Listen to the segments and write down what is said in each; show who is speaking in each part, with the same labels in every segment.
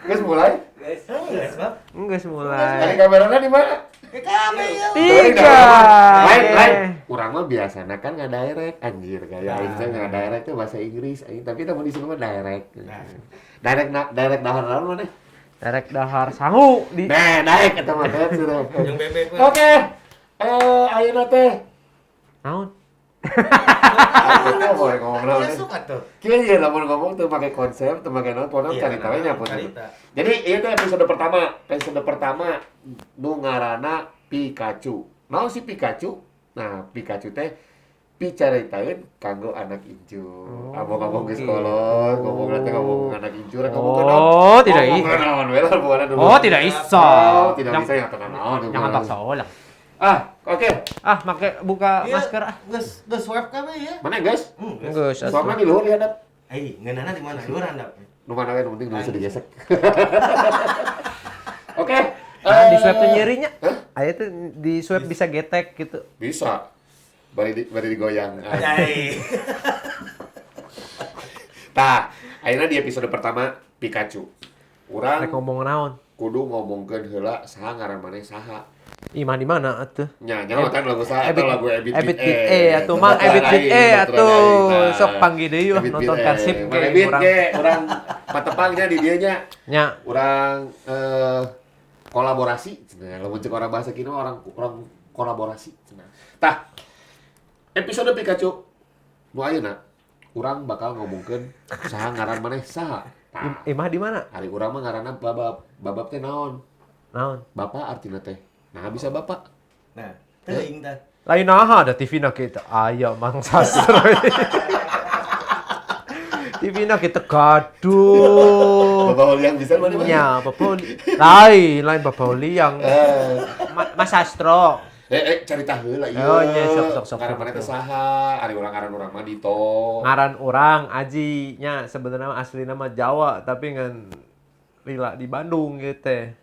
Speaker 1: Guys, mulai.
Speaker 2: Guys,
Speaker 3: Enggak, sebab
Speaker 2: Enggak
Speaker 1: Dari
Speaker 2: mulai.
Speaker 1: kameranya di mana?
Speaker 3: KKB ya.
Speaker 2: Tiga.
Speaker 1: Lain, lain. Urang mah biasana kan nggak direct anjir, kayak aing teh nggak direct tuh bahasa Inggris aing, tapi kita mau di sini mah direct. Direct na, direct dahar naon maneh?
Speaker 2: Direct dahar sangu di
Speaker 1: Nah, naik eta mah teh sudah.
Speaker 3: Yang bebek.
Speaker 1: Oke. Ayeuna teh.
Speaker 2: Naon?
Speaker 1: Ayeuna boleh ngomong naon.
Speaker 3: Ya suka tuh.
Speaker 1: Kieu ieu lamun ngomong teu make konsep, teu make naon, pokona
Speaker 3: Iya,
Speaker 1: carita we nya pun.
Speaker 3: carita.
Speaker 1: Jadi ieu teh episode pertama nu ngaranna Pikachu. Naon sih Pikachu? Nah, Pikachu teh picaritaeun kanggo anak incu. Abang-abang geus
Speaker 2: gitu.
Speaker 1: kolot, ngomong teh ngomong anak incu, rek ngomong naon.
Speaker 2: Oh, tidak
Speaker 1: Ngomong naon we lah pokona dulu.
Speaker 2: Oh, tidak bisa.
Speaker 1: Oh, tidak
Speaker 2: Jangan-
Speaker 1: bisa ya tenang naon.
Speaker 2: Jangan paksa lah.
Speaker 1: Ah, oke.
Speaker 2: Ah, make buka
Speaker 3: Iya,
Speaker 2: masker ah.
Speaker 3: Geus geus swab KB ya.
Speaker 1: Mana guys?
Speaker 3: Geus.
Speaker 2: Geus atuh.
Speaker 1: Suamna di luhur dihadap.
Speaker 3: Eh, ngeunana di mana? Luar handap.
Speaker 1: Nu mana we nu penting nu bisa digesek. Oke.
Speaker 2: Nah, di swab teh nyerinya.
Speaker 1: Hah?
Speaker 2: Aya tuh di swab bisa getek gitu.
Speaker 1: Bisa. Bari digoyang.
Speaker 3: Anjay.
Speaker 1: Tah, akhirnya di episode pertama Pikachu. Urang
Speaker 2: Rek ngomong naon?
Speaker 1: kudu ngomongkeun heula saha ngaran maneh saha.
Speaker 2: Imah di mana atuh?
Speaker 1: Nya nya kan lagu saha eta lagu Ebit
Speaker 2: Ebit
Speaker 1: Beat
Speaker 2: Beat E atuh mang Ebit Beat E atuh. Sok panggil deui wah nonton Persib
Speaker 1: ge.
Speaker 2: ge
Speaker 1: Ebit
Speaker 2: urang.
Speaker 1: ge urang patepangnya di dieu nya.
Speaker 2: Nya,
Speaker 1: Urang kolaborasi cenah. Lamun cek orang bahasa kini mah orang orang kolaborasi cenah. Tah, episode Pikachu nu ayeuna urang bakal ngomongkeun saha ngaran maneh saha. Tah,
Speaker 2: imah di mana?
Speaker 1: ari urang mah ngaranna Babab. Babab teh naon?
Speaker 2: Naon?
Speaker 1: Bapak artinya teh. Nah, bisa bapak.
Speaker 3: Nah, teuing tah.
Speaker 2: Lain naha ada TV na kita. Aya Mang Sastro. TV na kita gaduh.
Speaker 1: Bapak Oliang bisa mana? Bang?
Speaker 2: Nya, Bapak Oli. Lain, lain Bapak Oli yang
Speaker 1: Eh,
Speaker 2: Mas Sastro.
Speaker 1: Carita heula ieu.
Speaker 2: Oh, nya, sok, sok, sok,
Speaker 1: Ngaran
Speaker 2: sok,
Speaker 1: maneh teh
Speaker 2: sok.
Speaker 1: saha? Ari urang ngaran urang mah Dito.
Speaker 2: Ngaran orang Aji nya sebenarnya mah asli nama Jawa tapi ngan lila di Bandung gitu teh.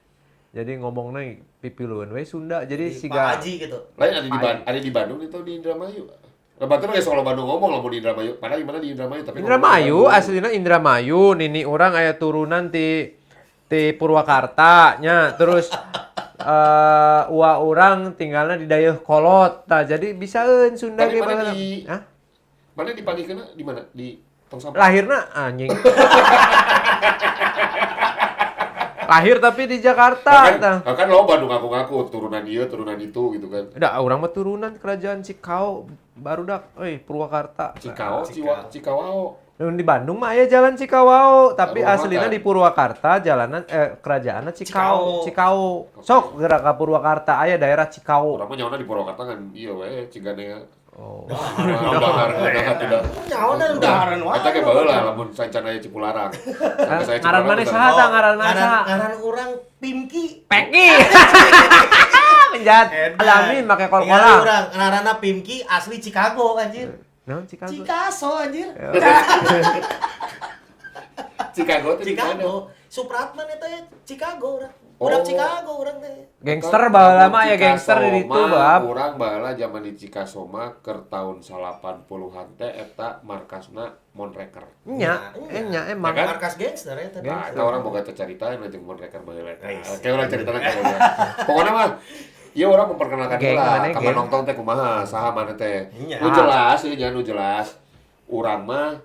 Speaker 2: Jadi ngomongnya pipiluan we Sunda. Jadi
Speaker 3: Pak
Speaker 2: siga
Speaker 3: Haji gitu.
Speaker 1: Lain ada di ada di Bandung itu di Indramayu. Lah batur geus soal Bandung ngomong lamun di Indramayu. Padahal gimana di Indramayu tapi ngomong
Speaker 2: Indramayu
Speaker 1: di Bandung.
Speaker 2: aslinya Indramayu nini orang aya turunan ti ti Purwakarta nya terus ua orang tinggalnya di Dayeuhkolot tah jadi bisaeun Sunda
Speaker 1: Tapi
Speaker 2: ge
Speaker 1: mana
Speaker 2: baheula.
Speaker 1: di-
Speaker 2: Hah?
Speaker 1: Mana dipanggilkeunna di mana? Di tong sampah.
Speaker 2: Lahirna anjing. Lahir tapi di Jakarta
Speaker 1: Nah, kan,
Speaker 2: tah.
Speaker 1: nah, kan lo Bandung ngaku-ngaku turunan ieu, turunan itu gitu kan.
Speaker 2: Udah, orang mah turunan kerajaan Cikao barudak euy Purwakarta.
Speaker 1: Cikao, Ciwa, Cikawao.
Speaker 2: Nun di Bandung mah aya jalan Cikawao, tapi
Speaker 1: Baru
Speaker 2: aslinya
Speaker 1: makan.
Speaker 2: di Purwakarta jalanan kerajaanna Cikao, Cikao. Sok gerak ke Purwakarta aya daerah Cikao.
Speaker 1: Urang mah nyawana di Purwakarta kan ieu we Ciganea.
Speaker 2: Oh.
Speaker 1: Udah udah.
Speaker 3: Nyawa daharan wae.
Speaker 1: Eta ge baheula lamun sancan aya Cipularang. Sampai saya
Speaker 2: Ngaran
Speaker 1: Cipularang
Speaker 2: maneh
Speaker 1: udah-
Speaker 2: saha tah ngaran maneh
Speaker 3: Ngaran
Speaker 2: saha?
Speaker 3: ngaran urang Pimki.
Speaker 2: Peki. Penjahat.
Speaker 3: Edan.
Speaker 2: Alamin make
Speaker 3: Tinggal
Speaker 2: kol-kola.
Speaker 3: Urang ngaranna Pimki asli Chicago anjir.
Speaker 2: Naon Chicago?
Speaker 3: Cikaso anjir.
Speaker 1: Chicago tuh di mana?
Speaker 3: Chicago. Supratman eta ya Chicago urang.
Speaker 1: Oh.
Speaker 3: Urang Chicago urang teh.
Speaker 2: Gangster baheula mah aya gangster di ditu, Bab.
Speaker 1: Urang baheula zaman di Cikasoma keur tahun 80-an teh eta markasna Monreker.
Speaker 2: Nya, nya emang.
Speaker 1: Ya kan?
Speaker 3: Markas gangster eta.
Speaker 1: Nah, eta orang boga carita jeung Monreker baheula.
Speaker 3: Nice.
Speaker 1: Oke, urang caritana ka urang. Pokona mah ieu urang memperkenalkan
Speaker 2: Geng,
Speaker 1: heula
Speaker 2: mana
Speaker 1: ka
Speaker 2: geng?
Speaker 1: nonton teh kumaha, saha mana teh.
Speaker 3: Nya.
Speaker 1: Nu jelas ieu nya nu jelas. Urang mah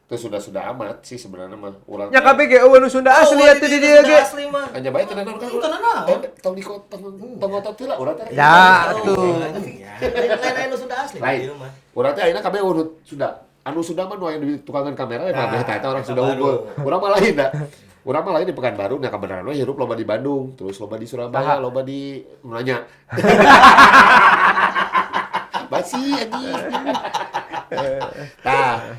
Speaker 1: teu sudah-sudah amat sih sebenarnya mah. Urang
Speaker 2: Nya kabeh ge eueuh nu Sunda asli
Speaker 3: Oh,
Speaker 2: atuh di dieu ge.
Speaker 3: Asli mah.
Speaker 1: Hanya bae teu naon kan.
Speaker 3: Teu naon.
Speaker 1: Eh, tong di tong tong ngotot heula urang teh.
Speaker 2: Ya atuh.
Speaker 3: Lain lain nu Sunda asli
Speaker 1: Lain.
Speaker 3: di rumah.
Speaker 1: Urang teh ayeuna kabeh urut Sunda. Anu Sunda mah nu aya di tukangan kamera ya
Speaker 3: Nah,
Speaker 1: kabeh tah eta orang
Speaker 3: eta
Speaker 1: Sunda
Speaker 3: baru.
Speaker 1: unggul. Urang mah lain da. Urang mah lain di Pekanbaru, nah kebenaran we hirup loba di Bandung, terus loba di Surabaya, loba di nanya. Basi anjing. Tah,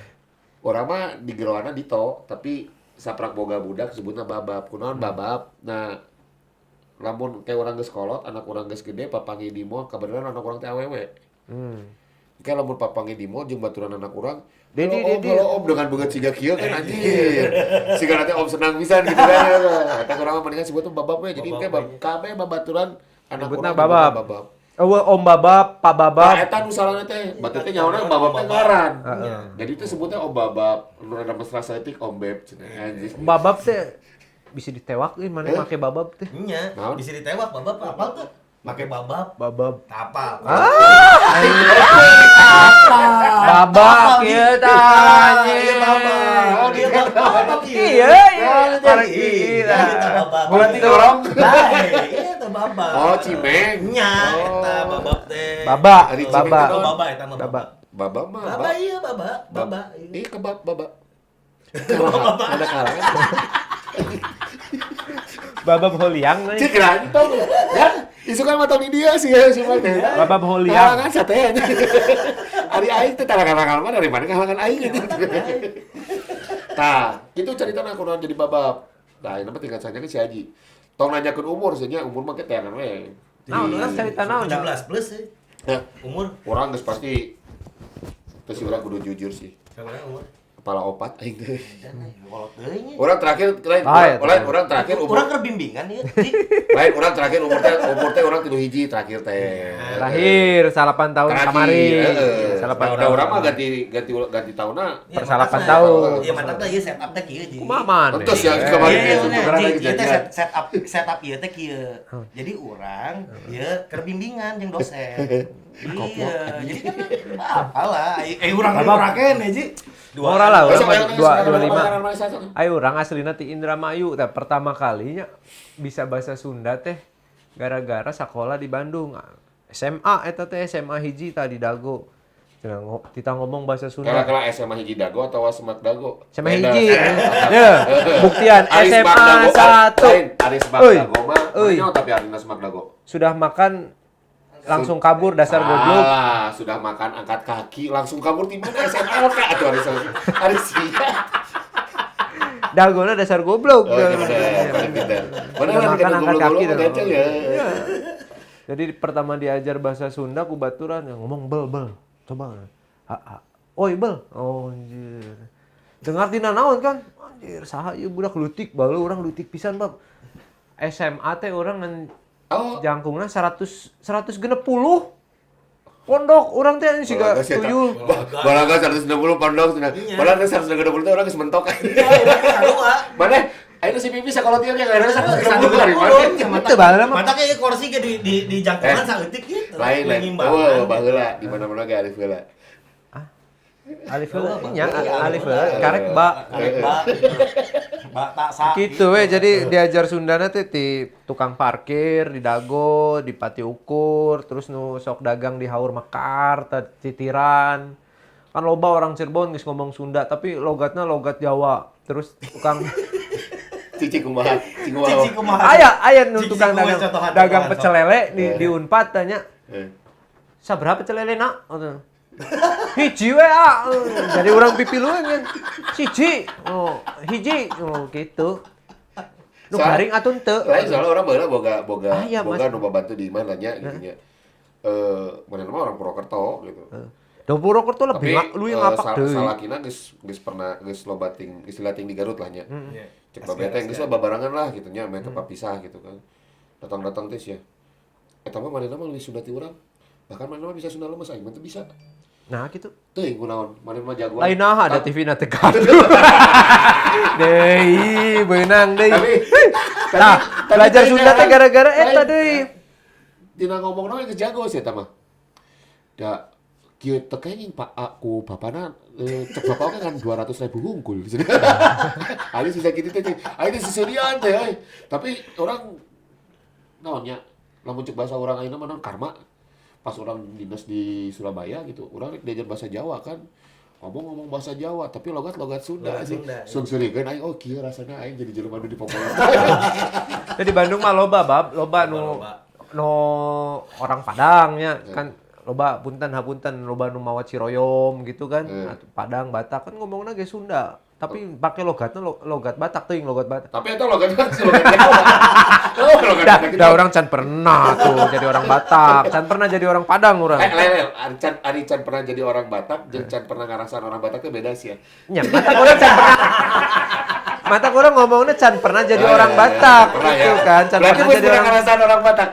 Speaker 1: urang mah di geroana dito, tapi saprak boga budak sebutna babab. Kunaon babab? Nah, lamun kayak orang geus kolot, anak urang geus gede papanggih di mall, kebenaran anak urang teh awewe. Kayak lamun papanggih di mall jeung baturan anak urang,
Speaker 2: Dedi,
Speaker 1: "Halo, Om,
Speaker 2: Dedi."
Speaker 1: halo Om dengan banget siga kieu kan anjir. Siga nanti Om senang pisan gitu kan. Eta urang mah mendingan sebut babab we. Jadi
Speaker 3: Babab
Speaker 1: kayak
Speaker 3: we.
Speaker 1: kabeh babaturan anak
Speaker 2: Nyebutna
Speaker 1: urang
Speaker 2: babab.
Speaker 1: nyebutna babab.
Speaker 2: Eueuh Om Babab, Pak Babab.
Speaker 1: Nah, eta nu salahna teh, berarti teh nyaona Babab teh ngaran.
Speaker 2: Heeh.
Speaker 1: Jadi itu sebutnya Om Babab, nu rada mesra saeutik Om Beb cenah anjing.
Speaker 2: Babab teh bisa ditewak euy maneh make babab teh.
Speaker 3: Nya,
Speaker 1: Naon?
Speaker 3: bisa ditewak babab apal tuh. Make babab.
Speaker 2: Babab.
Speaker 3: Tapal.
Speaker 2: Babab kieu tah
Speaker 3: Iya
Speaker 2: anjing.
Speaker 3: babab. Iya babab.
Speaker 2: Iya, iya. Karek
Speaker 3: Iya, eta babab.
Speaker 1: Berarti dorong.
Speaker 3: Bae, iya eta babab.
Speaker 1: Oh, Cimeng.
Speaker 3: Nya, eta babab teh.
Speaker 2: Baba,
Speaker 1: Ari Cimeng
Speaker 2: baba.
Speaker 1: teh
Speaker 3: Oh, baba eta mah
Speaker 2: Baba.
Speaker 1: Baba mah.
Speaker 3: Baba iya baba, baba.
Speaker 1: Iya kebab baba. Kalah, ada kalah.
Speaker 2: Babab holiang euy.
Speaker 1: Cik lah, tau ya. Isu kan mah di dia sih ya, si mah teh.
Speaker 2: Babab holiang.
Speaker 1: Kalangan sate aja. Ari aing teh kalangan mah dari mana kalangan aing gitu. Tah, gitu ceritana kunaon jadi babab. Nah, ini mah tinggal saja ke si Haji. Tong nanyakeun umur sih nya, umur mah keteangan we.
Speaker 2: Naon urang carita naon?
Speaker 3: 17 plus ya.
Speaker 1: Nah,
Speaker 3: Umur.
Speaker 1: orang geus pasti terus orang kudu jujur sih.
Speaker 3: Sama umur.
Speaker 1: Kepala opat aing teh.
Speaker 3: Kolot deui nya.
Speaker 1: Orang terakhir lain
Speaker 2: Ah, ya,
Speaker 1: orang, orang terakhir umur
Speaker 3: Urang keur bimbingan ieu. Ji.
Speaker 1: lain orang terakhir umur teh orang tilu hiji terakhir teh.
Speaker 2: Lahir 8 tahun
Speaker 1: Terakhir,
Speaker 2: kamari.
Speaker 1: heeh.
Speaker 2: 8
Speaker 1: Nah, udah
Speaker 2: tahun.
Speaker 1: orang mah ganti ganti ganti tahunna.
Speaker 3: Iya,
Speaker 2: Persalapan
Speaker 3: matakna.
Speaker 2: tahun.
Speaker 3: Iya, matakna ieu setup teh kieu ji.
Speaker 2: Kumaha maneh?
Speaker 1: Entos ya, kamari
Speaker 3: Iya,
Speaker 1: teh
Speaker 3: iya,
Speaker 1: syukuran
Speaker 3: Ji,
Speaker 1: lagi
Speaker 3: ieu teh
Speaker 1: jajan.
Speaker 3: setup setup ieu teh kieu. Jadi urang ieu keur bimbingan jeung dosen. Iya, jadi kan apalah, urang urang kene ji.
Speaker 2: Ora lah, urang
Speaker 1: Besok
Speaker 2: mah
Speaker 1: ayo,
Speaker 2: dua
Speaker 1: ayo,
Speaker 2: dua
Speaker 1: ayo,
Speaker 2: lima.
Speaker 1: ayo, ayo, ayo, ayo.
Speaker 2: Ayo urang aslina ti Indramayu teh pertama kalinya bisa bahasa Sunda teh gara-gara sekolah di Bandung. SMA eta teh SMA hiji tadi Dago. Cenah kita ngomong bahasa Sunda.
Speaker 1: Kala-kala SMA hiji Dago atau Semak Dago?
Speaker 2: SMA
Speaker 1: Beda.
Speaker 2: hiji. Ya, buktian
Speaker 1: Ari
Speaker 2: SMA
Speaker 1: Semak Dago,
Speaker 2: 1.
Speaker 1: Lain, Ari Semak
Speaker 2: Euy.
Speaker 1: Dago mah,
Speaker 2: Euy.
Speaker 1: mana tapi Arina Semak Dago.
Speaker 2: Sudah makan langsung kabur dasar goblok.
Speaker 1: Alah, sudah makan angkat kaki langsung kabur di mana SMLK atau Ari Ari sia.
Speaker 2: Dagona dasar goblok.
Speaker 1: Oh, iya bener, paling pinter. Bener
Speaker 2: Udah
Speaker 1: kan
Speaker 2: makan angkat
Speaker 1: goblok-goblok
Speaker 2: kaki
Speaker 1: mah
Speaker 2: dah.
Speaker 1: gancang ya.
Speaker 2: Iya. Jadi pertama diajar bahasa Sunda ku baturan yang ngomong bel bel. Coba. Ha, ha. Oi bel. Oh anjir. Dengar tina naon kan? Anjir, saha ieu budak leutik baheula urang leutik pisan, Bab. SMA teh urang ngan
Speaker 1: Oh,
Speaker 2: jangkungna 100 160. Pondok urang teh anjing siga
Speaker 1: Balaga sih, eta.
Speaker 2: tuyul.
Speaker 1: Balaga 160 pondok cenah.
Speaker 3: Iya.
Speaker 1: Padahal teh 160 teh orang geus mentok.
Speaker 3: Iya, urang sarua.
Speaker 1: Mana? Ayo si Pipi sekolah tieu ge ngaran 160 dari mana?
Speaker 2: Itu baheula mah.
Speaker 3: Mata kayak kursi ge di jangkungan
Speaker 1: Eh.
Speaker 3: saeutik gitu.
Speaker 1: Lain lain.
Speaker 3: Menyimbangkan.
Speaker 1: Oh, baheula di mana-mana ge Arif heula.
Speaker 2: Alif heula nya,
Speaker 3: Iya,
Speaker 2: alif heula karek ba.
Speaker 3: Karek ba. Ba tak sa.
Speaker 2: Gitu we, jadi diajar Sundana teh di tukang parkir di Dago, di Pati Ukur, terus nu sok dagang di Haur Mekar, titiran. Kan loba orang Cirebon geus ngomong Sunda, tapi logatnya logat Jawa. Terus tukang
Speaker 1: Cici kumaha? Cici kumaha?
Speaker 3: Cici kumaha.
Speaker 2: aya aya nu
Speaker 3: Cici
Speaker 2: tukang
Speaker 3: kumaha
Speaker 2: dagang
Speaker 3: contohan,
Speaker 2: dagang
Speaker 3: contohan,
Speaker 2: pecel lele di Unpad tanya,
Speaker 1: Eh.
Speaker 2: "Sabaraha pecel lele, Nak?" Gitu. Hiji we, ah. Jadi orang pipiluan kan. Siji. Oh, hiji. Oh, gitu. Nu garing atuh teu.
Speaker 1: Lain soalnya orang baheula boga boga
Speaker 2: Ah, iya,
Speaker 1: boga
Speaker 2: Mas.
Speaker 1: nu babantu di mana nya gitu nya. Mana mah orang Purwokerto gitu.
Speaker 2: Da Purwokerto
Speaker 1: Tapi
Speaker 2: lebih lu yang ngapak deui.
Speaker 1: salakina geus geus pernah geus loba ting geus dilatih di Garut lah nya.
Speaker 3: Iya.
Speaker 1: Cek babe teh geus lah babarengan lah gitu nya, meh tempat pisah gitu kan. Datang-datang teh sia. Eta mah manehna mah leuwih Sunda ti urang. Bahkan manehna mah bisa Sunda lemes aing mah teu bisa.
Speaker 2: Nah, gitu.
Speaker 1: Teuing kunaon, manehna mah jagoan.
Speaker 2: Lain nah ada TV na teu kadu. Deui, beunang deui.
Speaker 1: Tapi
Speaker 2: Nah,
Speaker 1: tapi
Speaker 2: belajar
Speaker 1: teuing
Speaker 2: Sunda teh
Speaker 1: kan,
Speaker 2: gara-gara eta
Speaker 1: lain.
Speaker 2: deui.
Speaker 1: Tina ngomongna geus jago sih eta mah. Da kieu teu kenging Pak aku bapana cek bapak oge kan 200.000 hungkul. Aing susah kitu teh. Aing teh seserian teh euy. Tapi orang naonnya lamun cek bahasa orang ayeuna mah naon karma. Pas orang dinas di Surabaya gitu, orang rek diajar bahasa Jawa kan. Ngomong-ngomong bahasa Jawa, tapi logat-logat Sunda
Speaker 3: Logat
Speaker 1: sih.
Speaker 3: Sunda, iya.
Speaker 1: Sung-surigeun aing oh kieu rasana aing jadi jelema nu dipopoler.
Speaker 2: Jadi di Bandung mah loba bab, loba nu
Speaker 3: Loba.
Speaker 2: nu orang Padang nya kan loba punten hapunten loba nu mawa Ciroyom gitu kan. Atau Padang Batak kan ngomongna ge Sunda, tapi pakai logatna logat Batak teuing logat Batak.
Speaker 1: Tapi eta logatnya logat Jawa. Oh, logat
Speaker 2: Dah,
Speaker 1: Batak
Speaker 2: dah orang can pernah tuh jadi orang Batak, can pernah jadi orang Padang orang.
Speaker 1: Eh, lain, lain. Ari Can pernah jadi orang Batak, jeung Can pernah ngarasan orang Batak itu beda sih ya.
Speaker 2: Nya, Batak orang can pernah. Mata orang ngomongnya can pernah jadi
Speaker 1: Oh,
Speaker 2: orang
Speaker 1: iya, iya.
Speaker 2: Batak
Speaker 1: Pernah
Speaker 2: gitu
Speaker 1: ya.
Speaker 2: kan, can
Speaker 1: Berarti
Speaker 2: pernah
Speaker 1: gue
Speaker 2: jadi
Speaker 1: pernah
Speaker 2: orang
Speaker 1: ngarasan orang Batak.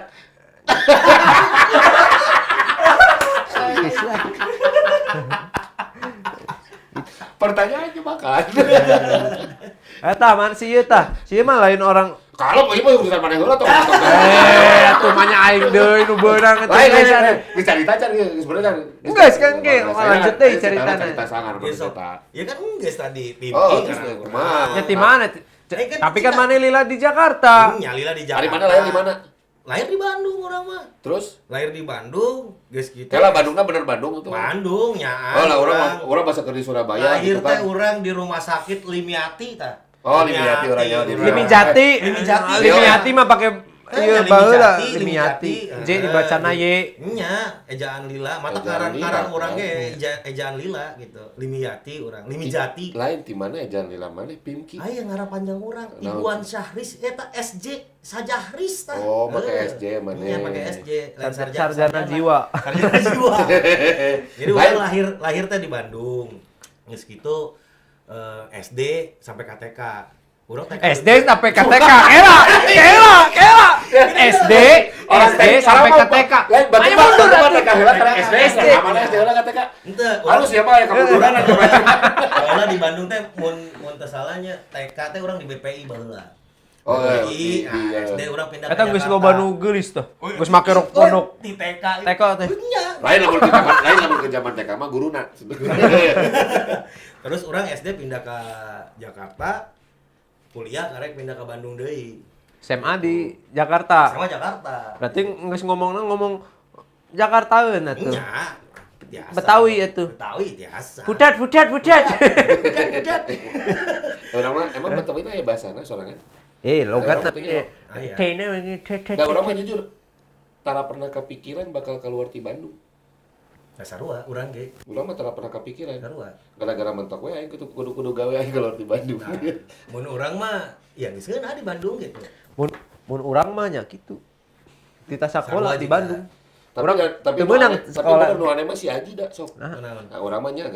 Speaker 2: lah.
Speaker 1: Pertanyaannya makan.
Speaker 2: Eta man si ieu tah. Si ieu mah lain orang
Speaker 1: kalau ieu mah urusan maneh heula tong.
Speaker 2: Atuh mah nya aing deui nu beunang eta.
Speaker 1: Lain. Geus carita can geus bener can.
Speaker 2: Geus kan ge, lanjut deui caritana.
Speaker 1: Carita sangar eta.
Speaker 3: Ya kan geus tadi pipi.
Speaker 1: Oh, kumaha?
Speaker 2: Nya ti mana? Tapi kan mana lila di Jakarta.
Speaker 3: Nya lila di Jakarta.
Speaker 1: Ari mana lahir di mana?
Speaker 3: Lahir di Bandung orang mah.
Speaker 1: Terus?
Speaker 3: Lahir di Bandung, geus kitu.
Speaker 1: Kela Bandungna bener Bandung itu.
Speaker 3: Bandung nya.
Speaker 1: Oh lah orang bahasa keur di Surabaya
Speaker 3: lahir
Speaker 1: gitu kan.
Speaker 3: Lahir teh urang di rumah sakit Limiati tah.
Speaker 1: Oh, Limiati orangnya di
Speaker 2: Limijati.
Speaker 3: Limijati.
Speaker 2: Limiati mah pakai ieu baheula Limiati. J dibacana Y.
Speaker 3: Nya, ejaan lila, mata ngaran-ngaran urang ge ejaan lila gitu. Limiati urang, Limijati.
Speaker 1: Lain di mana ejaan lila mana Pimki?
Speaker 3: Aya ngaran panjang urang, Iwan Syahris eta SJ Sajahris tah.
Speaker 1: Oh, pakai SJ mana?
Speaker 3: Iya, pakai SJ, lain
Speaker 2: sarjana jiwa.
Speaker 3: Sarjana jiwa. Jadi urang lahir teh di Bandung. Geus kitu SD sampai KTK. Urang TK.
Speaker 2: SD sampai KTK. Kela. SD sampai KTK.
Speaker 1: Lain batu mundur atuh TK heula karena SD. Mana SD heula KTK?
Speaker 3: Henteu.
Speaker 1: Harus siapa ya kamunduran atuh macam.
Speaker 3: Baheula di Bandung teh mun teu salahnya TK teh urang di BPI baheula.
Speaker 1: Oh,
Speaker 3: BPI, SD urang pindah ke
Speaker 2: Eta geus loba nu geulis tah. Geus make rok pondok.
Speaker 3: Di TK.
Speaker 2: TK teh.
Speaker 1: Lain lamun ke zaman TK mah guruna.
Speaker 3: Terus urang SD pindah ke Jakarta, kuliah karek pindah ke Bandung deui.
Speaker 2: SMA di Jakarta.
Speaker 3: SMA Jakarta.
Speaker 2: Berarti geus ngomongna ngomong Jakartaeun atuh.
Speaker 3: Nya. Biasa.
Speaker 2: Betawi atuh.
Speaker 3: Betawi biasa.
Speaker 2: Budat.
Speaker 3: Budat.
Speaker 1: Urang mah emang Betawi teh aya bahasana sorangan.
Speaker 2: Logatna teh.
Speaker 1: Da urang mah jujur tara pernah kepikiran bakal keluar ti Bandung.
Speaker 3: Nah, sarua urang ge.
Speaker 1: Urang mah tara pernah kepikiran.
Speaker 3: Sarua.
Speaker 1: Gara-gara mentok we aing kudu gawe aing keluar di Bandung.
Speaker 3: Nah, mun urang mah ya geus ngeunah di Bandung gitu.
Speaker 2: Mun urang mah nya kitu. Tita sakola di Bandung.
Speaker 1: Tapi
Speaker 2: menang sekolah.
Speaker 1: Tapi nu aneh mah si Aji da sok.
Speaker 3: Nah,
Speaker 1: urang mah nya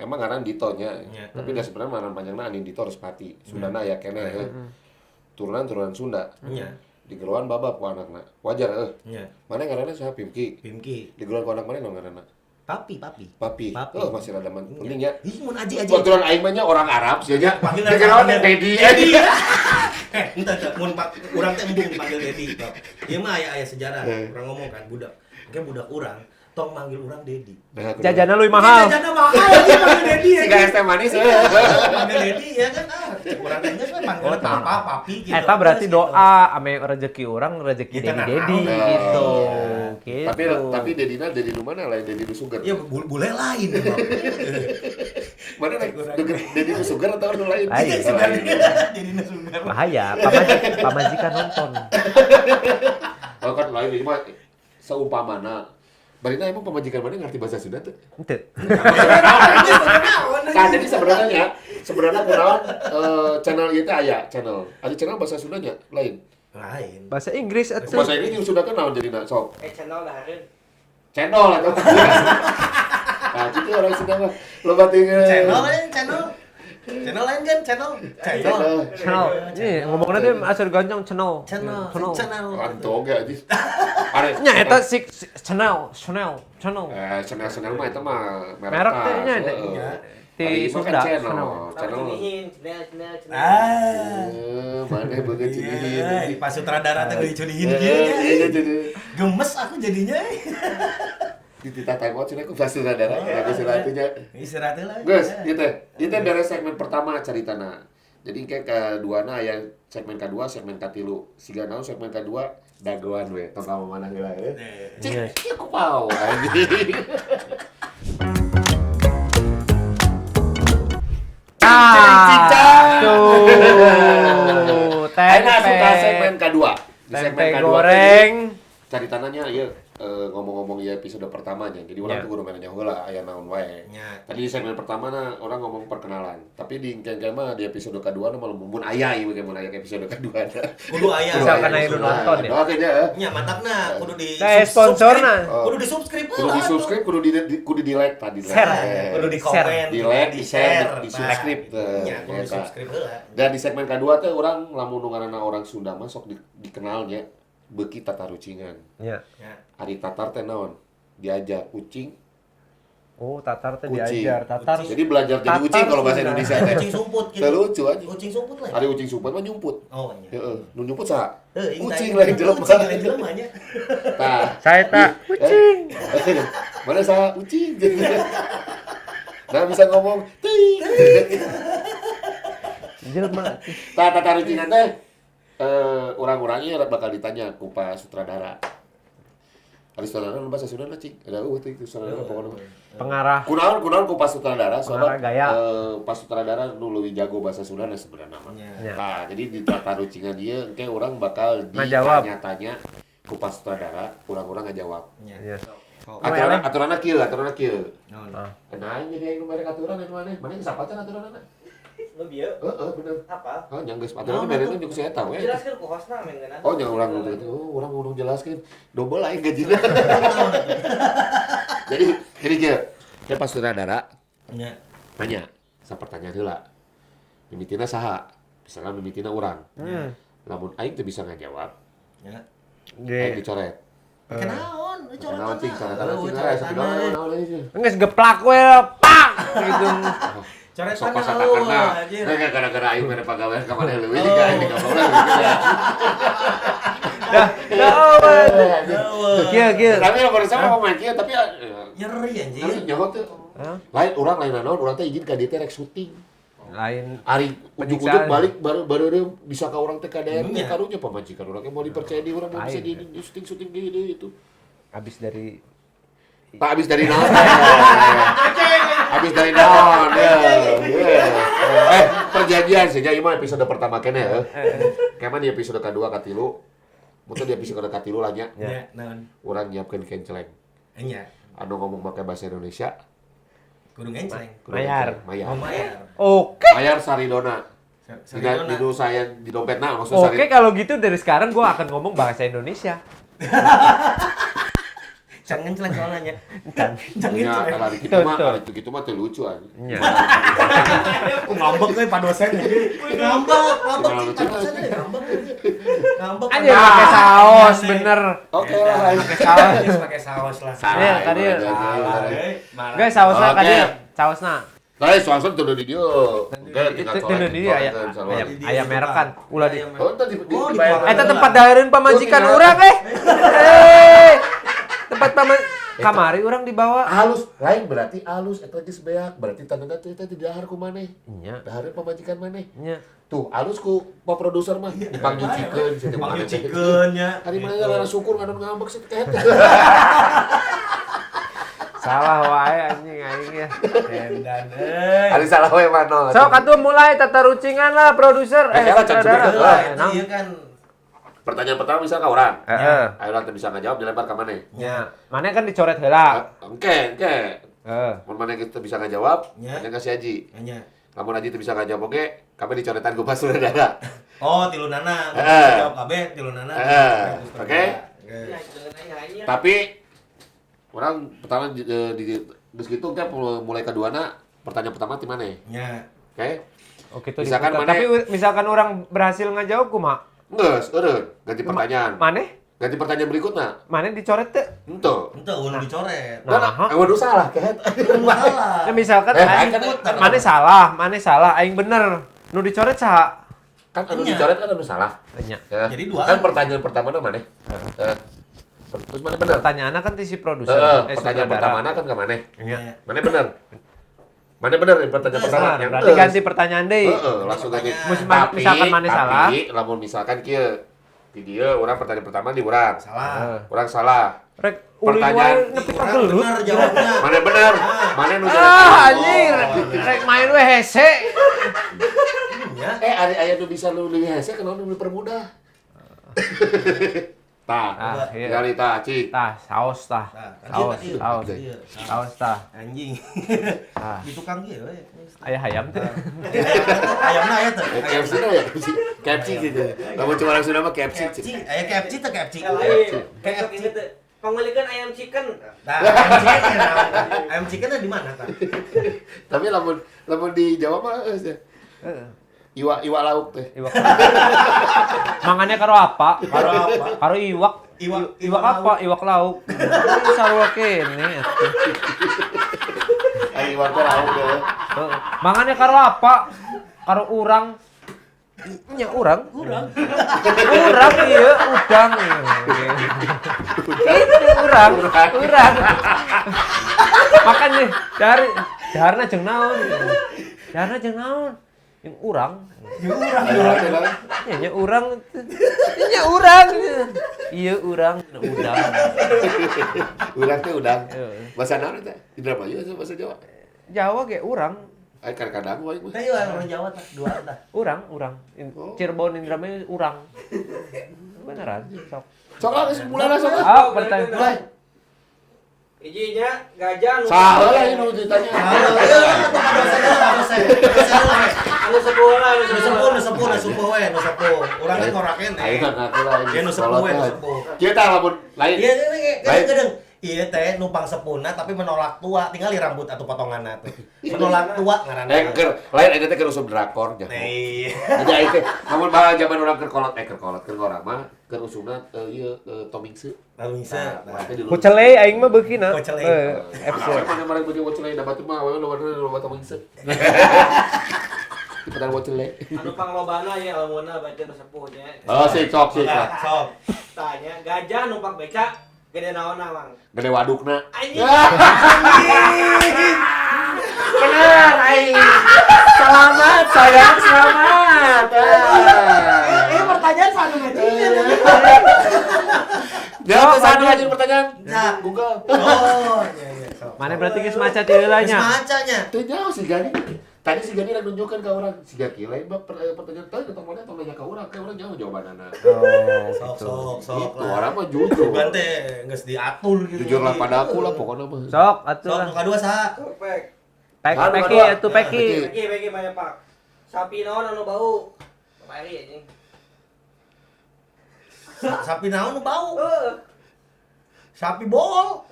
Speaker 1: emang ngaran Dito nya. Tapi da sebenarnya ngaran panjangna Anindito Respati. Sundana aya keneh heuh. Turunan Sunda.
Speaker 3: Nya.
Speaker 1: Digeroan babab ku anakna. Wajar heuh.
Speaker 3: Nya.
Speaker 1: Mana ngaranna saha Pimki?
Speaker 3: Pimki.
Speaker 1: Digeroan ku anak mana nu ngaranna?
Speaker 3: Papi.
Speaker 1: Oh, masih rada penting ya.
Speaker 3: Ih, mun aji.
Speaker 1: Baturan aing mah nya orang Arab sia nya. Digeroan Dedi.
Speaker 3: Entah, mun urang teh embung dipanggil Dedi. Ieu mah aya sejarah. Urang ngomong kan budak. Engke budak urang tong manggil urang Dedi.
Speaker 2: Jajanna leuwih mahal.
Speaker 3: Jajanna mahal anjing manggil Dedi.
Speaker 1: Siga es teh manis.
Speaker 3: Manggil Dedi ya kan ah. Urang teh geus manggil papa, papi gitu.
Speaker 2: Eta berarti doa ame rezeki urang rezeki Dedi gitu. Gitu.
Speaker 1: Tapi Dedina Dedi nu mana lain Dedi nu Sugar?
Speaker 3: Ya bule lain ya, Bang.
Speaker 1: Mana Dedi nu Sugar atau nu lain?
Speaker 2: Lain.
Speaker 3: Dedi nu Sugar.
Speaker 2: Bahaya, pamajikan nonton.
Speaker 1: Oh kan lain ini mah seumpamana. Barina emang pamajikan mana ngerti bahasa Sunda tuh?
Speaker 2: Henteu.
Speaker 1: Nah, jadi sebenarnya kunaon channel ieu teh aya channel. Ada channel bahasa Sundanya lain.
Speaker 3: Lain.
Speaker 2: Bahasa Inggris atuh.
Speaker 1: Bahasa Inggris jeung Sunda kan naon jadina sok.
Speaker 4: Channel lah hareun.
Speaker 1: Channel atuh. Nah, kitu orang Sunda mah loba teuing.
Speaker 3: Channel lain channel. Channel lain kan channel.
Speaker 2: Channel. Ini ngomongna teh asal gancang channel.
Speaker 3: Channel.
Speaker 1: Anto ge anjing.
Speaker 2: Nya eta si channel.
Speaker 1: Channel mah eta mah
Speaker 2: merek teh nya eta. Ti Sunda
Speaker 1: channel.
Speaker 4: Channel.
Speaker 3: Ah.
Speaker 1: Mana beungeut cunihin.
Speaker 3: Pak sutradara teh geus cunihin kieu. Gemes aku jadinya.
Speaker 1: Dititah time out cenah ku Pak sutradara, geus istirahat nya.
Speaker 3: Istirahat lah.
Speaker 1: Geus, ieu teh. Ieu teh beres segmen pertama caritana. Jadi kayak keduana aya segmen kedua, segmen katilu. Siga naon segmen kedua dagoan we, tong ka mana heula we. Cik, ieu kupau anjing.
Speaker 2: Tuh,
Speaker 1: tempe. Suka segmen kedua. Di segmen
Speaker 2: tempe
Speaker 1: kedua
Speaker 2: goreng.
Speaker 1: Cari tanahnya ya ngomong-ngomong ya episode pertamanya. Jadi orang tuh kudu mainnya heula aya naon wae. Tadi di segmen pertama na orang ngomong perkenalan. Tapi di engke mah di episode kedua na malah mun aya ieu mun aya episode kedua.
Speaker 3: Kudu aya.
Speaker 2: Misalkan aya nu nonton ya.
Speaker 1: Oke nya.
Speaker 3: Nya matakna kudu di
Speaker 2: sponsorna.
Speaker 3: Kudu di subscribe.
Speaker 1: Kudu di subscribe, kudu di like tadi.
Speaker 3: Kudu di komen,
Speaker 1: di like, di share, di subscribe.
Speaker 3: Nya kudu di subscribe heula.
Speaker 1: Dan di segmen kedua teh urang lamun nu ngaranna orang Sunda mah sok dikenalnya beuki tatarucingan.
Speaker 2: Nya.
Speaker 1: Ari tatar teh naon? Diajar kucing
Speaker 2: Oh, tatar teh
Speaker 1: Kucing.
Speaker 2: diajar. Tatar.
Speaker 1: Jadi belajar jadi
Speaker 2: Tatar
Speaker 1: ucing kalau bahasa
Speaker 2: Sunda.
Speaker 1: Indonesia teh.
Speaker 3: Ucing sumput gitu.
Speaker 1: Teu lucu aja.
Speaker 3: Ucing sumput lah.
Speaker 1: Ari ucing sumput mah nyumput.
Speaker 3: Oh iya.
Speaker 1: Heeh, nu nyumput saha?
Speaker 3: Heuh,
Speaker 1: Ucing lain jelema.
Speaker 3: Ucing lain jelema nya.
Speaker 1: Tah.
Speaker 2: Saya tak
Speaker 1: Ucing. Mana saha ucing? Nah bisa ngomong ting.
Speaker 2: Jelema.
Speaker 1: Tah tata rucingan teh urang-urangnya bakal ditanya ku Pak sutradara. Ari sutradara nu bahasa Sunda na cing. Ada eueuh teh sutradara pokona mah.
Speaker 2: Pengarah.
Speaker 1: Kunaon kunaon ku Pak sutradara
Speaker 2: Pengarah
Speaker 1: soalnya
Speaker 2: gaya.
Speaker 1: Pak sutradara nu leuwih jago bahasa Sunda na sebenarnya mah.
Speaker 2: Ya.
Speaker 1: Nah, jadi di tata rucingan ieu engke urang bakal
Speaker 2: Ngajawab.
Speaker 1: ditanya-tanya ku Pak sutradara, urang-urang ngajawab.
Speaker 2: Ya.
Speaker 1: Aturan aturanna kieu, aturanna kieu.
Speaker 3: Naon?
Speaker 2: Ah.
Speaker 1: Nah, jadi aing nu mere aturan anu maneh. Maneh geus apal can aturanna?
Speaker 4: Nu bieu
Speaker 1: Heeh, bener.
Speaker 4: apa?
Speaker 1: Oh, nya geus aturanna mere nu saya tahu we.
Speaker 4: Jelaskeun ku hostna men ngeunah.
Speaker 1: Oh, jangan urang ngomong gitu. Oh, urang ngomong jelaskeun. Double aing gajina. Jadi kieu. Kayak pas sutradara
Speaker 3: Nya.
Speaker 1: nanya, sa pertanyaan heula. Mimitina saha? Misalkan mimitina urang. Lamun aing teu bisa ngajawab,
Speaker 3: Nya.
Speaker 1: aing
Speaker 2: Di.
Speaker 1: dicoret.
Speaker 3: Kenaon?
Speaker 1: Kenaon cing, coretan cing, sok naon naon cing.
Speaker 2: Geus geplak we, pak gitu.
Speaker 3: Coretan
Speaker 1: Sok pasatakeunna. Nah, gara-gara aing mere pagawean ka maneh leuwih juga aing digablok gitu ya.
Speaker 2: Dah, dah. Oh, Kieu kieu.
Speaker 1: Tapi lamun sama ngomong kieu tapi
Speaker 3: Nyeri anjir.
Speaker 1: nyeri nyaho teu. Lain urang lain naon, urang teh izin ka dieu teh rek syuting.
Speaker 2: Lain
Speaker 1: Ari ujuk-ujuk
Speaker 2: Penyiksaan.
Speaker 1: balik baru baru dia bisa ke orang TKDR teh
Speaker 3: Iya.
Speaker 1: karunya pamajikan urang teh mau dipercaya di urang mau bisa
Speaker 2: Lain.
Speaker 1: di syuting-syuting di di itu.
Speaker 2: habis dari
Speaker 1: Tak habis dari naon. Habis dari naon. Ya. Eh, perjanjian sih ieu mah episode pertama kene heuh. Kayak di episode kedua katilu. Mungkin di episode katilu lah nya.
Speaker 3: Nya, naon?
Speaker 1: Urang nyiapkeun kenceleng.
Speaker 3: Nya.
Speaker 1: Anu ngomong make bahasa Indonesia.
Speaker 3: Kudu ngencleng.
Speaker 1: kudu
Speaker 2: Mayar.
Speaker 1: kenceleng. Mayar.
Speaker 3: Oh, mayar.
Speaker 2: Oke.
Speaker 1: Mayar saridona. Di
Speaker 3: Saridona.
Speaker 1: di saya di dompetna maksud
Speaker 2: Oke,
Speaker 1: sari.
Speaker 2: kalau gitu dari sekarang gua akan ngomong bahasa Indonesia.
Speaker 3: Can ngencleng soalnya nya. Can
Speaker 1: Ya,
Speaker 3: ngencleng.
Speaker 1: kalau gitu mah,
Speaker 2: Betul.
Speaker 1: kalau gitu mah teu lucu anjing.
Speaker 2: Nya.
Speaker 3: Aku ngambek euy Pak dosen. Ngambek, ngambek
Speaker 1: Gimana
Speaker 3: cing, Pak
Speaker 1: lucu?
Speaker 3: dosen euy, ngambek. Ngambek.
Speaker 2: Anjir pakai saus bener.
Speaker 1: Oke lah.
Speaker 2: Pakai saus.
Speaker 3: Terus pakai saus lah.
Speaker 1: Salah,
Speaker 2: Iya, tadi.
Speaker 3: Salah, euy. Marah.
Speaker 2: Guys, sausna
Speaker 1: Oke.
Speaker 2: tadi. Sausna.
Speaker 1: Lain soalnya tuh di dia. Oke, tinggal
Speaker 2: Itu itu di dia
Speaker 1: coret,
Speaker 2: aya aya
Speaker 3: Di-
Speaker 2: aya merek kan. Ulah di.
Speaker 1: Oh, tadi di
Speaker 3: Oh,
Speaker 1: dibayar.
Speaker 2: Eta tempat dahareun pamajikan
Speaker 1: Oh,
Speaker 2: urang eh. Eh. Tempat pama kamari urang dibawa.
Speaker 1: Halus, lain berarti halus eta geus beak, berarti tandana teh eta di dahar ku maneh.
Speaker 2: Nya.
Speaker 1: Dahareun pamajikan maneh.
Speaker 2: Nya.
Speaker 1: Tuh, halus ku pak produser mah dipangnyucikeun sia teh
Speaker 3: Panggil
Speaker 1: maneh teh.
Speaker 3: chicken nya.
Speaker 1: Hari mana lara syukur ngadon ngambek sih teh.
Speaker 2: Salah wae anjing aing ya.
Speaker 3: Edan euy.
Speaker 1: Hari salah we mah nol.
Speaker 2: Sok atuh mulai tata rucingan lah produser
Speaker 1: Eh,
Speaker 2: eh
Speaker 1: salah, can
Speaker 2: sutradara.
Speaker 1: sebut.
Speaker 3: Lah,
Speaker 2: Eh,
Speaker 3: itu
Speaker 2: naon?
Speaker 3: ieu kan.
Speaker 1: Pertanyaan pertama misal ka urang.
Speaker 2: Heeh.
Speaker 1: Ayo urang teu bisa ngajawab dilempar ka maneh.
Speaker 2: Nya. Mana kan dicoret heula.
Speaker 1: Engke, engke.
Speaker 2: Heeh.
Speaker 1: Mun maneh kita bisa ngajawab,
Speaker 3: Ya.
Speaker 1: nya kasih Haji.
Speaker 3: Nya.
Speaker 1: Lamun Haji teu bisa ngajawab oge, kami dicoretan ku Pak Sutradara.
Speaker 3: Oh, tilu nana.
Speaker 1: Eh.
Speaker 3: Jawab kabeh tilu nana.
Speaker 1: Eh, oke.
Speaker 3: Oke.
Speaker 1: Tapi orang pertama di, di geus kitu kan mulai keduana pertanyaan pertama ti maneh.
Speaker 3: Nya.
Speaker 1: Oke?
Speaker 2: Oke itu
Speaker 1: Misalkan
Speaker 2: diputar.
Speaker 1: mana-
Speaker 2: Tapi misalkan orang berhasil ngajawab kumaha?
Speaker 1: Geus, eureun, ganti pertanyaan.
Speaker 2: Maneh?
Speaker 1: Ganti pertanyaan berikutnya.
Speaker 2: Maneh dicoret teu?
Speaker 1: Henteu.
Speaker 3: Ente ulah dicoret.
Speaker 2: Nah,
Speaker 1: Nah, nah, waduh salah kehet.
Speaker 3: Salah.
Speaker 2: Ya, misalkan
Speaker 1: Eh,
Speaker 2: aing
Speaker 1: kan-
Speaker 2: maneh salah, aing bener. Nu dicoret saha?
Speaker 1: Kan anu
Speaker 3: Nya.
Speaker 1: dicoret kan anu salah.
Speaker 2: Nya.
Speaker 1: Ya.
Speaker 3: Jadi dua.
Speaker 1: Kan pertanyaan pertama maneh. Eh, Terus maneh bener.
Speaker 2: Pertanyaannya kan ti si produser,
Speaker 1: Heeh, pertanyaan
Speaker 2: sutradara.
Speaker 1: pertama kan ke maneh.
Speaker 2: Nya.
Speaker 1: Maneh bener. Maneh bener yang pertanyaan pertama.
Speaker 2: Nah,
Speaker 1: Yang
Speaker 2: berarti
Speaker 1: geus.
Speaker 2: ganti pertanyaan deui.
Speaker 1: Heeh, langsung ganti.
Speaker 2: Mus- misalkan maneh salah.
Speaker 1: Tapi lamun misalkan kieu di dieu urang pertanyaan pertama di urang.
Speaker 3: Salah.
Speaker 2: Heeh.
Speaker 1: Urang salah.
Speaker 2: Rek ulin
Speaker 1: Pertanyaan-
Speaker 2: wae nepi ka
Speaker 3: Orang
Speaker 2: gelut.
Speaker 3: bener jawabnya.
Speaker 1: Maneh bener? Maneh nu
Speaker 2: Ah, anjir. Rek main we hese.
Speaker 3: Nya.
Speaker 1: Eh, ari aya nu bisa nu leuwih hese kenapa nu dipermudah? Tah.
Speaker 2: Ah, iya.
Speaker 1: Tinggal tah, cik.
Speaker 2: Tah, saus tah.
Speaker 3: Tah,
Speaker 2: Saus,
Speaker 3: tadi,
Speaker 2: saus.
Speaker 3: tadi.
Speaker 2: Saus tah.
Speaker 3: Anjing.
Speaker 2: Ah.
Speaker 3: Di tukang ieu we.
Speaker 2: Aya hayam teh.
Speaker 3: Ayamna aya teh.
Speaker 1: Eh, KFC na ya, KFC. KFC gitu. Lamun cuma orang Sunda mah KFC.
Speaker 3: KFC, aya KFC teh KFC.
Speaker 4: Besok ini tuh pangolikeun ayam chicken.
Speaker 3: Nah, ayam chicken naon? Ayam chicken di mana tah?
Speaker 1: Tapi lamun lamun di Jawa mah geus ya. Iwak iwak lauk teh.
Speaker 2: Iwak. Mangannya karo apa?
Speaker 3: Karo apa?
Speaker 2: Karo iwak.
Speaker 3: Iwak-
Speaker 2: Iwak
Speaker 3: iwak
Speaker 2: apa? Iwak lauk. Ini sarua kene atuh.
Speaker 1: Ari Iwan teh raung deh.
Speaker 2: Mangane karo apa? Karo urang. Nya urang. Urang. Urang ieu udang. Itu urang. Urang. Makan nih dari daharna jeung naon? Daharna jeung naon? Yang urang.
Speaker 3: Ya urang.
Speaker 2: Ya nya urang. Nya urang. Iya urang udang.
Speaker 1: Urang teh udang. Bahasa naon teh? Indramayu atau bahasa Jawa?
Speaker 2: Jawa ge urang.
Speaker 1: Ai kadang-kadang wae mah.
Speaker 3: Teh orang Jawa tah, dua tah.
Speaker 2: Urang, urang. Cirebon Indramayu urang. Beneran, sok.
Speaker 1: Sok lah geus mulai lah sok.
Speaker 2: Ah, pertanyaan.
Speaker 1: Mulai.
Speaker 4: Ijinya gajah nu
Speaker 1: Salah lah ini nu ditanya.
Speaker 4: Anu sepuh lah, anu
Speaker 3: Nu sepuh, nu sepuh, nu sepuh we, nu sepuh. Urang ge ngorakeun teh.
Speaker 1: Aing ngaku lah.
Speaker 3: Ya nu sepuh we, nu sepuh.
Speaker 1: Kieu tah lamun lain.
Speaker 3: Iya, iya, gedeng. Iya teh numpang sepuna tapi menolak tua, tinggal di rambut atau potonganna tuh. Menolak tua ngaranna.
Speaker 1: Eh keur lain eta teh keur usum drakor nya.
Speaker 3: Iya.
Speaker 1: Jadi aing teh lamun baheula zaman urang keur kolot keur kolot keur ngora mah keur usumna ieu Tomingse.
Speaker 3: Tomingse.
Speaker 2: Kucelei aing mah beukina.
Speaker 3: Kucelei.
Speaker 2: FC.
Speaker 1: Mana mana beuki kucelei da batur mah awewe loba Tomingse. Cepetan kucelei.
Speaker 4: Anu panglobana ya lamunna baca nu sepuh nya.
Speaker 1: Oh sik sok sik.
Speaker 3: Sok.
Speaker 4: Tanya gajah numpak becak gede naonna, Mang?
Speaker 1: Gede wadukna.
Speaker 4: Anjing.
Speaker 1: Bener aing. Selamat sayang, selamat.
Speaker 3: Ini pertanyaan sanu ngajinya.
Speaker 1: Jangan sanu aja pertanyaan.
Speaker 3: Nah,
Speaker 1: Google.
Speaker 3: Oh, iya iya.
Speaker 2: Mana berarti geus maca ti heula nya?
Speaker 3: Geus maca nya.
Speaker 1: Teu jauh si Gani. Tadi si Gani nunjukkan ke orang, si Gaki lain bab pertanyaan tadi tong mana tong nanya ke orang, kayak orang jauh jawabanana.
Speaker 2: Oh,
Speaker 3: sok sok sok.
Speaker 1: Itu orang mah jujur.
Speaker 3: Bukan teh geus diatur gitu.
Speaker 1: Jujur lah pada aku lah pokoknya mah.
Speaker 2: Sok atuh lah.
Speaker 3: Sok nu kadua saha?
Speaker 4: Pek.
Speaker 2: Pek peki atuh peki.
Speaker 4: Peki peki banyak Pak. Sapi naon anu bau? Bapak Eri anjing.
Speaker 3: Sapi naon nu bau? Sapi bohong.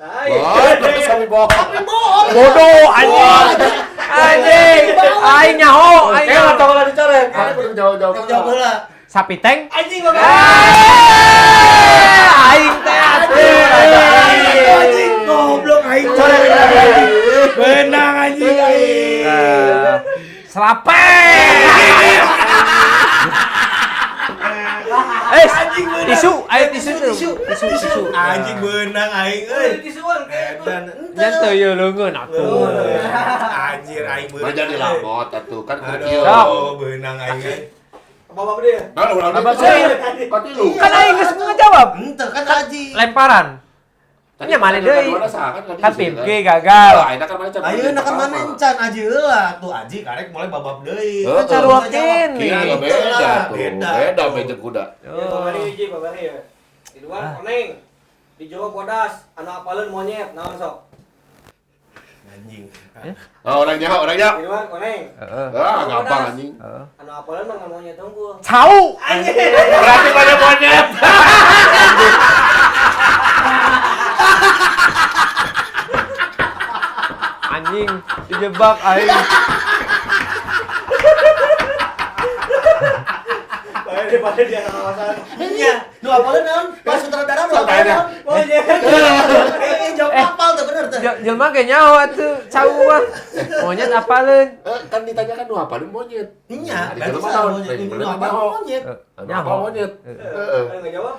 Speaker 1: Sapi bohong.
Speaker 3: Sapi bohong.
Speaker 2: Bodoh anjing. Anjing. Aing nyaho, aing.
Speaker 1: Kayak tong lah dicoret. Aing kudu jauh-jauh.
Speaker 3: Jauh heula.
Speaker 2: Sapi tank.
Speaker 4: Anjing bapak.
Speaker 2: Aing teh atuh.
Speaker 3: Anjing goblok aing coret. Benang anjing aing.
Speaker 2: Selape. Tisu, ayo tisu tuh. Tisu, tisu.
Speaker 3: Anjing beunang aing euy.
Speaker 4: Tisuan kayak
Speaker 3: Edan.
Speaker 2: Nya teu ieu leungeun atuh.
Speaker 3: Anjir aing beunang.
Speaker 1: Mah jadi lamot atuh kan keur kieu.
Speaker 3: Aduh, beunang aing euy.
Speaker 4: Bapak dia.
Speaker 1: Nah, urang
Speaker 2: Bapak
Speaker 1: deui. Katilu.
Speaker 2: Kan aing geus ngejawab.
Speaker 3: Henteu kan aji.
Speaker 2: Lemparan. Nya mana deui? Kan Pimki gagal.
Speaker 3: Ayeuna kan mana encan aji heula tuh aji karek mulai babab deui.
Speaker 1: Kan
Speaker 2: caruakeun
Speaker 1: nih. Beda tuh. Beda meja kuda.
Speaker 4: Ya babari hiji babari ya. Di luar koneng. Di jero bodas, anu apaleun monyet naon sok?
Speaker 3: Anjing.
Speaker 1: Oh, orang nyaho, orang nyaho.
Speaker 4: Di luar koneng.
Speaker 2: Heeh.
Speaker 1: Ah, gampang anjing.
Speaker 4: Anu apaleun mah monyet unggul.
Speaker 2: Cau.
Speaker 4: Anjing.
Speaker 1: Berarti pada monyet.
Speaker 2: Anjing dijebak aing.
Speaker 4: Bae dia kawasan.
Speaker 3: Nya, nu apaleun naon? Pas sutradara nu apaleun naon?
Speaker 4: Monyet.
Speaker 3: Jawab apal tuh bener tuh.
Speaker 2: Jelema ge nyaho atuh cau mah. Monyet apaleun?
Speaker 1: Kan ditanyakan nu apaleun monyet.
Speaker 3: Nya,
Speaker 1: berarti salah monyet.
Speaker 3: Nu apaleun monyet.
Speaker 1: Nyaho monyet.
Speaker 4: Heeh. Enggak jawab.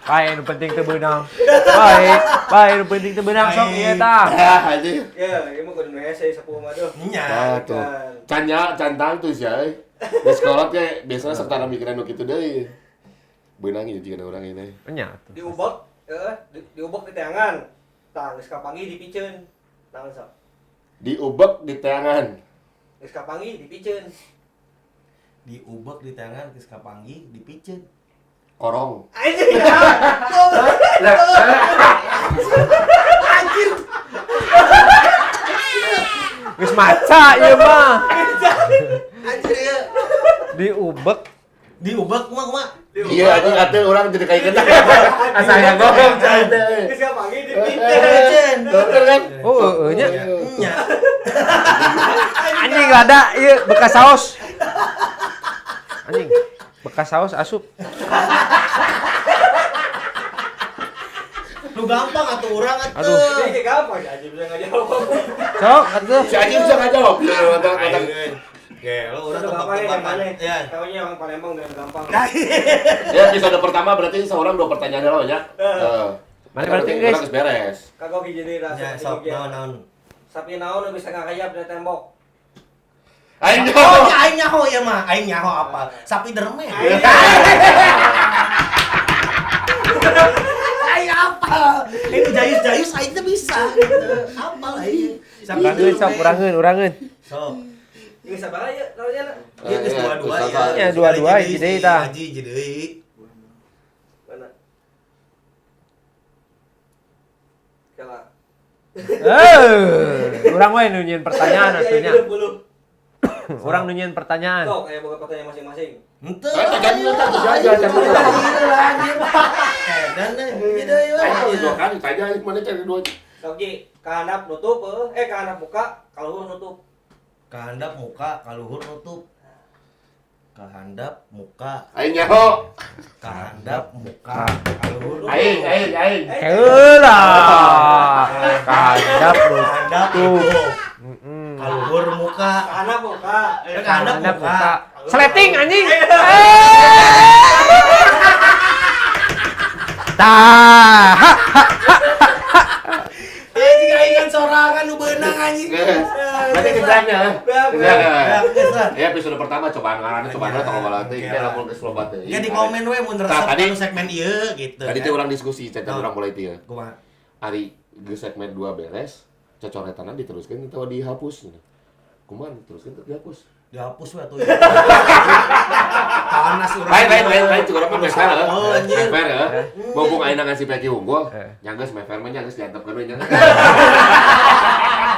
Speaker 2: Bae nu penting teu beunang. Bae, bae nu penting teu beunang sok ieu tah.
Speaker 1: Anjing.
Speaker 4: Ya, ieu mah kudu hese sepuh mah tuh.
Speaker 3: Nya.
Speaker 1: Tuh. Can nya, can tangtu sia euy. Di sekolah teh biasanya sok tara mikiran nu kitu deui. Beunang ieu jiga urang ini.
Speaker 2: Nya tuh.
Speaker 4: Diubek, heeh, diubek di teangan. Tah geus kapanggih dipiceun. Naon sok?
Speaker 1: Diubek di teangan.
Speaker 4: Geus kapanggih dipiceun.
Speaker 3: Diubek di tangan geus kapanggih dipiceun.
Speaker 1: Korong.
Speaker 4: Anjing.
Speaker 3: Anjir.
Speaker 2: Geus maca ieu mah.
Speaker 3: Anjir ieu.
Speaker 2: Diubek.
Speaker 3: Diubek kumaha kumaha?
Speaker 1: Iya anjing atuh urang jadi kayak gitu. Asa hayang ngomong cai teh.
Speaker 4: Geus kapanggih dipiceun.
Speaker 1: Bener kan?
Speaker 2: Oh, heueuh nya.
Speaker 3: Nya.
Speaker 2: Anjing rada ieu bekas saus. Anjing, bekas saus asup.
Speaker 3: Nu Nu gampang atuh urang atuh.
Speaker 2: Aduh.
Speaker 4: Ini gampang si Aji bisa ngajawab.
Speaker 2: Sok atuh.
Speaker 1: Si Aji bisa ngajawab.
Speaker 3: Ya, lo urang tebak-tebakan.
Speaker 4: Ya. Taunya orang Palembang dan gampang.
Speaker 1: Ya, episode pertama berarti seorang 2 pertanyaan lo ya. Heeh.
Speaker 2: Mana berarti guys?
Speaker 1: Geus beres.
Speaker 4: Kagok hiji deui rasa.
Speaker 3: Ya, sok naon-naon.
Speaker 4: Sapi naon bisa ngakayap di tembok.
Speaker 1: Aing
Speaker 3: nyaho. Oh, aing nyaho ya mah. Aing nyaho apa? Sapi dermen. Aing apa? Ini jayus-jayus aing teh bisa gitu. Apa aing?
Speaker 2: Sapi dermen. Sok urangeun.
Speaker 3: Sok.
Speaker 4: Geus sabaraha ieu tanya?
Speaker 3: Ieu geus dua-dua ya.
Speaker 2: Ya dua-dua hiji deui tah.
Speaker 3: Hiji deui.
Speaker 4: Mana? Kala.
Speaker 2: Urang we nu nyieun pertanyaan atuh nya. Orang nunyian pertanyaan.
Speaker 4: Sok, aya boga pertanyaan masing-masing.
Speaker 3: Henteu. Dan
Speaker 1: kan tanya mana cari dua.
Speaker 4: Sok Ji, kahandap nutup kahandap muka, kaluhur nutup.
Speaker 3: Kahandap muka, kaluhur nutup. Kahandap muka.
Speaker 1: Aing nyaho.
Speaker 3: Kahandap muka, kaluhur.
Speaker 1: Aing aing.
Speaker 2: Heula. Kahandap nutup.
Speaker 3: Kaluhur muka.
Speaker 4: Kahandap muka.
Speaker 3: Kahandap muka.
Speaker 2: Sleting anjing. Tah.
Speaker 3: Anjing aing kan sorangan nu beunang anjing.
Speaker 1: Berarti kejarnya. Ya episode pertama cobaan ngaranna cobaan tong loba teh kita lamun geus loba teh.
Speaker 3: Ya di komen we mun resep anu segmen ieu gitu.
Speaker 1: Tadi teh urang diskusi caca urang mulai teh.
Speaker 3: Kumaha?
Speaker 1: Ari geus segmen 2 beres, cocoretanan diteruskeun atau dihapus. Kumaha diteruskeun atau dihapus?
Speaker 3: Dihapus we atuh. Panas urang.
Speaker 1: Lain cukup mah fair heeh. Fair heeh. Mumpung ayeuna ngasih peki unggul, nya geus fair mah nya geus diantepkeun we nya.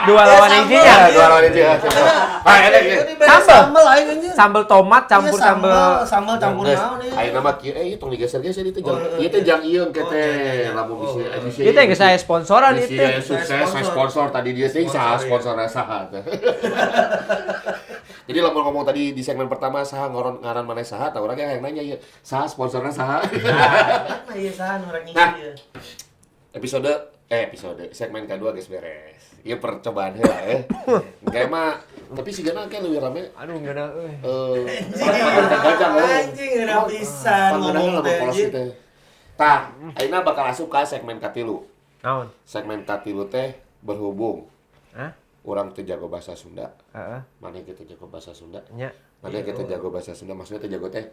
Speaker 2: Dua lawan hiji nya.
Speaker 1: Dua lawan hiji. Ah, enak.
Speaker 2: Sambel aing anjir. Sambel tomat campur sambel
Speaker 3: sambel campur naon ieu.
Speaker 1: Ayeuna mah kieu tong digeser-geser itu jang. Ieu teh jang ieu engke teh lamun bisi
Speaker 2: Ieu teh geus aya sponsoran ieu teh.
Speaker 1: Sukses saya sponsor tadi dia sih saha sponsorna saha teh. Jadi lamun ngomong tadi di segmen pertama saha ngaran maneh saha tah urang yang nanya ieu saha sponsorna saha.
Speaker 3: Nah ieu saha nu rek ngisi ieu.
Speaker 1: Episode segmen kedua geus beres. Ieu percobaan heula ya. Engke mah tapi sigana engke leuwih rame.
Speaker 2: Aduh ngeunah euy.
Speaker 3: Anjing ngeunah pisan ngomong teh.
Speaker 1: Tah, ayeuna bakal asup ka segmen katilu.
Speaker 2: Naon?
Speaker 1: Segmen katilu teh berhubung.
Speaker 2: Hah?
Speaker 1: Urang teu jago bahasa Sunda.
Speaker 2: Heeh.
Speaker 1: Maneh kitu jago bahasa Sunda.
Speaker 2: Nya.
Speaker 1: Maneh kitu jago bahasa Sunda, maksudnya teu jago teh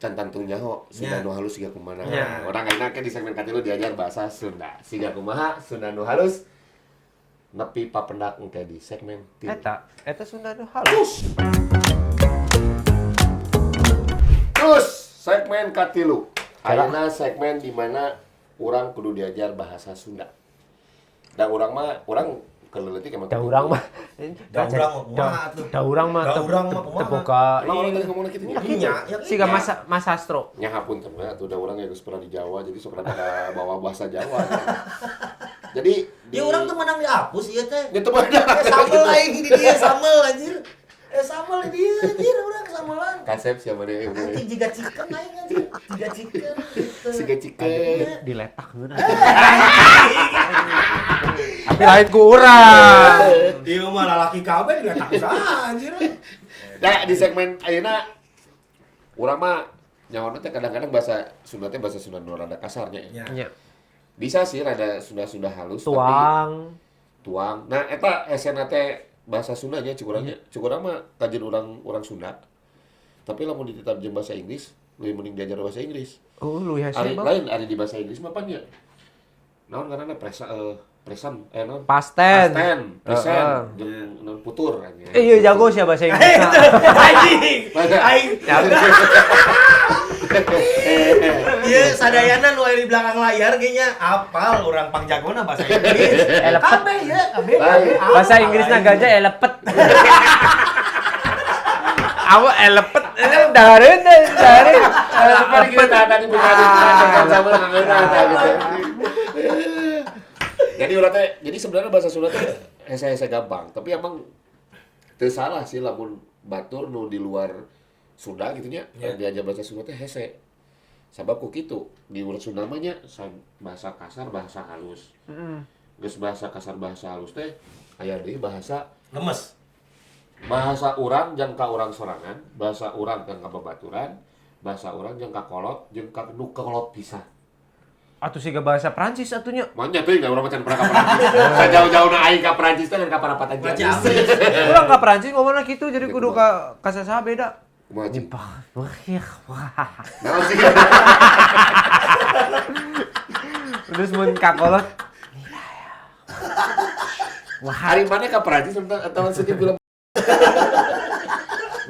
Speaker 1: can tangtung nyaho Sunda nu halus siga kumaha. Urang ayeuna ke di segmen katilu diajar bahasa Sunda. Siga kumaha Sunda nu halus nepi papendak engke di segmen 3.
Speaker 2: Eta Sunda nu halus.
Speaker 1: Terus segmen katilu. Ayeuna segmen di mana urang kudu diajar bahasa Sunda. Da urang mah urang keleutik emang.
Speaker 2: Da urang mah.
Speaker 3: Da urang mah
Speaker 2: teu boga.
Speaker 1: Emang urang tadi ngomongna kitu
Speaker 3: nya.
Speaker 2: Siga Mas Sastro.
Speaker 1: Nya hapunten we atuh da urang geus pernah di Jawa jadi sok rada bawa bahasa Jawa. Jadi
Speaker 3: ya urang teu menang dihapus ieu teh.
Speaker 1: Nya teu menang.
Speaker 3: Sambel aing di dieu sambel anjir. Sambel di dieu anjir urang sambelan.
Speaker 1: Kasep siapa deui.
Speaker 3: Anjing jiga chicken aing anjir. Jiga chicken.
Speaker 1: Siga chicken
Speaker 2: diletak ngeunah. Tapi lain ku urang.
Speaker 3: Ieu mah lalaki kabeh diletak saha anjir.
Speaker 1: Nah, di segmen ayeuna urang mah nyawana teh kadang-kadang bahasa Sunda teh bahasa Sunda nu rada kasarnya.
Speaker 2: Nya.
Speaker 1: Bisa sih rada Sunda-Sunda halus
Speaker 2: tuang.
Speaker 1: Tapi tuang. Nah, eta esena teh bahasa Sunda nya cik urang nya. Cik urang mah kajian urang Sunda. Tapi lamun diterjem bahasa Inggris, leuwih mending diajar bahasa Inggris.
Speaker 2: Oh, leuwih hese mah.
Speaker 1: Lain ari di bahasa Inggris mah pan nya. Naon ngaranna present naon?
Speaker 2: Past tense.
Speaker 1: Present jeung naon futur anjing.
Speaker 2: Iya jago sih bahasa Inggris.
Speaker 3: Anjing. Aing. Ieu sadayana nu aya di belakang layar kayaknya apal urang pangjagona bahasa Inggris. Kabeh ya, kabeh.
Speaker 2: Bahasa Inggrisna gajah elepet. Awa elepet, dahareun dahareun.
Speaker 1: Elepet kita tadi buka sama gitu. Jadi urang teh, jadi sebenarnya bahasa Sunda teh hese-hese gampang, tapi emang teu salah sih lamun batur nu di luar Sunda gitu nya, diajar bahasa Sunda teh hese. Sabab ku kitu di urang Sunda mah nya bahasa kasar bahasa halus. Geus bahasa kasar bahasa halus teh aya deui bahasa
Speaker 3: Lemes.
Speaker 1: Bahasa urang jang ka urang sorangan, bahasa urang jang ka babaturan, bahasa urang jang ka kolot jeung ka nu kolot pisan.
Speaker 2: Atuh siga bahasa Prancis atunya.
Speaker 1: Manya teuing da urang mah can pernah ka Prancis. Sajauh-jauhna aing ka Prancis teh ka parapatan Jamis.
Speaker 2: Urang ka Prancis ngomongna kitu jadi kudu ka sasaha beda.
Speaker 1: Kumaha cing?
Speaker 2: Naon
Speaker 1: sih?
Speaker 2: Terus mun ka kolot.
Speaker 1: Wah, hari mana ka Prancis atau sedih film.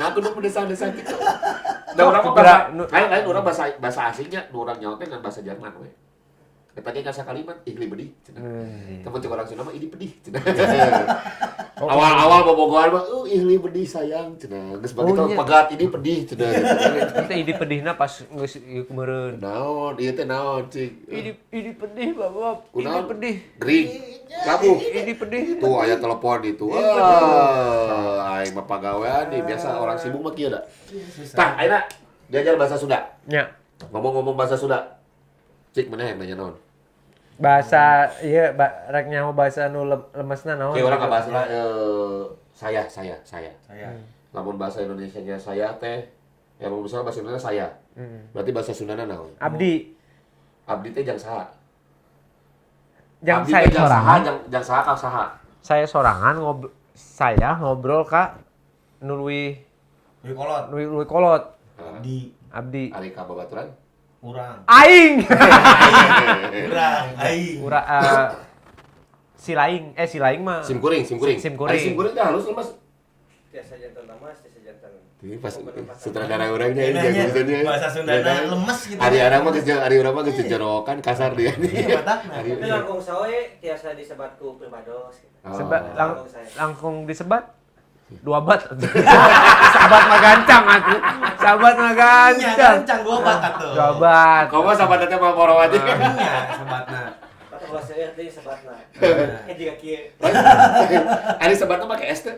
Speaker 1: Nah, aku nu desa-desa gitu. Da urang mah bahasa lain urang bahasa asingnya, nu urang nyaho teh ngan bahasa Jerman we. Eta ge ka sakalimat ihli bedih cenah. Temen cek urang Sunda mah ini pedih cenah. Awal-awal bobogohan mah ihli pedih sayang cenah. Geus bagitu pegat ini pedih cenah.
Speaker 2: Teh ini pedihna pas geus ieu meureun.
Speaker 1: Naon ieu teh naon cing.
Speaker 2: Ini pedih bapak. Ini pedih.
Speaker 1: Gering. Labuh.
Speaker 2: Ini pedih.
Speaker 1: Tuh aya telepon itu. Wah, aing mah pagawean nih biasa orang sibuk mah kieu da. Tah, ayeuna diajar bahasa Sunda.
Speaker 2: Nya.
Speaker 1: Ngomong-ngomong bahasa Sunda. Cik mana yang nanya naon?
Speaker 2: Bahasa ieu rek nyaho bahasa nu lemesna naon?
Speaker 1: Oke, urang ngabahas lah saya. Saya. Lamun bahasa Indonesianya saya teh, ya mun misalnya bahasa Indonesia saya. Berarti bahasa Sundana naon?
Speaker 2: Abdi.
Speaker 1: Abdi teh jang saha?
Speaker 2: Jang
Speaker 1: abdi
Speaker 2: saya
Speaker 1: teh jang
Speaker 2: sorangan.
Speaker 1: Jang saha ka saha?
Speaker 2: Saya sorangan saya ngobrol ka nu leuwih
Speaker 3: kolot.
Speaker 2: Leuwih kolot.
Speaker 3: Abdi.
Speaker 2: Abdi.
Speaker 1: Ari ka babaturan?
Speaker 3: Urang.
Speaker 2: Aing.
Speaker 3: Urang, aing.
Speaker 2: Urang si laing, si laing mah.
Speaker 1: Sim kuring.
Speaker 2: Sim kuring.
Speaker 1: Ari sim kuring teh halus lemes.
Speaker 4: Tiasa jantan lemes, tiasa jantan.
Speaker 1: Ini pas sutradara urangnya ini jago pisannya.
Speaker 3: Bahasa Sundana lemes gitu.
Speaker 1: Ari urang mah geus ari urang mah geus jorokan kasar dia.
Speaker 3: Iya, matakna.
Speaker 4: Tapi langkung sawe tiasa disebat ku pribados gitu.
Speaker 2: Sebat langkung disebat 2 bat. Sahabat mah gancang atuh. Sahabat mah gancang.
Speaker 3: Gancang 2 bat atuh.
Speaker 2: 2 bat.
Speaker 1: Komo sahabat teh mah poro aja.
Speaker 3: Iya, sahabatna.
Speaker 4: Atau ulah seueur deui sahabatna. Jiga kieu.
Speaker 1: Ari sebatna make es teh.